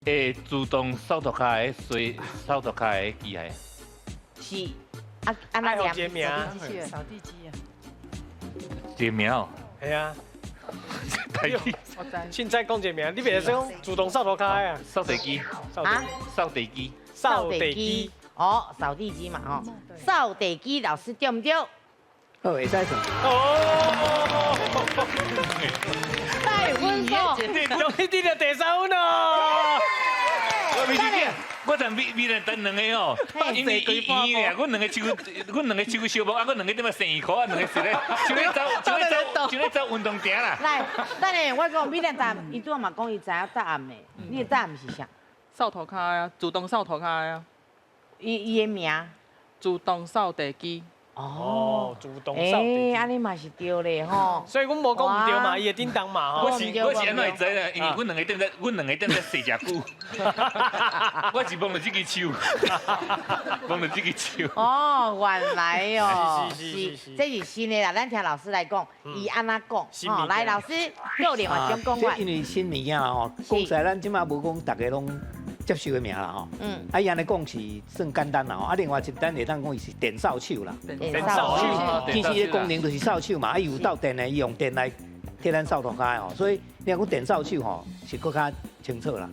會自動掃塗跤的洗掃塗跤的機械。是啊，按怎愛予一個名，掃地機啊，這個名哦，係啊，台語我知。凊彩講一個名，你袂使講自動掃塗跤的啊，掃地機，啊，掃地機，掃地機，哦，掃地機嘛吼，掃地機老師對毋對？好，會使算。哦，帶分數。終於得著第三分咯！我袂是這，我但美美蘭等兩个吼，因為伊伊啊，阮兩个手，阮兩个手相摸，啊，阮兩个點仔生苦啊，兩个是咧，像咧走，像咧走，像咧走運動場啦。來，等下我講美蘭答，伊拄仔嘛講伊知影答案的，你的答案是啥？掃塗跤啊，自動掃塗跤啊，伊伊的名。自動掃地機。哦，自動掃地機。按呢嘛是對咧吼。所以阮無講毋對嘛，伊會叮當嘛吼。我是按怎會知呢？因為阮兩个踮咧，阮兩个踮咧踅誠久。我是摸著這支手，摸著這支手。哦，原來哦，是，這是新的啦。咱聽老師來講，伊按怎講？哦，來，老師，閣另外種講法。這因為新物件吼，講實在，咱這馬無講逐个攏接受的名啦吼。啊，伊按呢講是算簡單啦吼。啊，另外一咱會當講伊是電掃帚啦。電掃帚。其實个功能就是掃帚嘛，啊，伊有鬥電的，伊用電來替咱掃塗跤的吼，所以你若講電掃帚吼，是閣較清楚啦。